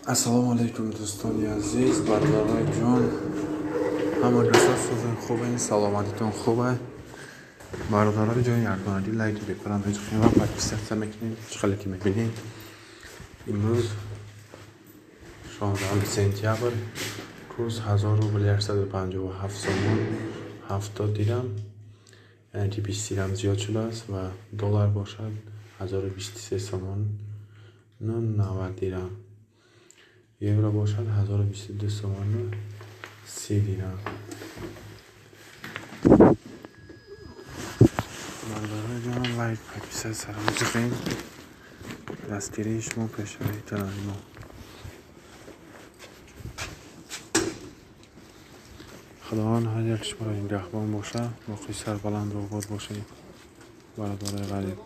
Ассалому алайкум, дӯстони азиз, бародарои ҷон, ҳама касо созен, хубен, саломатитон хубе. Бародарои ҷон, якдонаги лайк бепара меҷухем ва подписаться мекунем. Чӣ хеле ки мебинем, имрӯз 16 сентябр, курс 1000 рубл 157 сомон 70 дирам, яъне ки 20 дирам зиёд шудааст, ва доллар бошад 1023 сомон 90 дирам, евро бошад 1022 сомону 30 дирам. Бародарои ҷонам, лайк, подписаться меҷухем. Дастгирии шумо пешравии канали мо. Худованд ҳар як шуморо нигаҳбон бошад, боқӣ сарбаланду обод бошед, бародарои ғариб.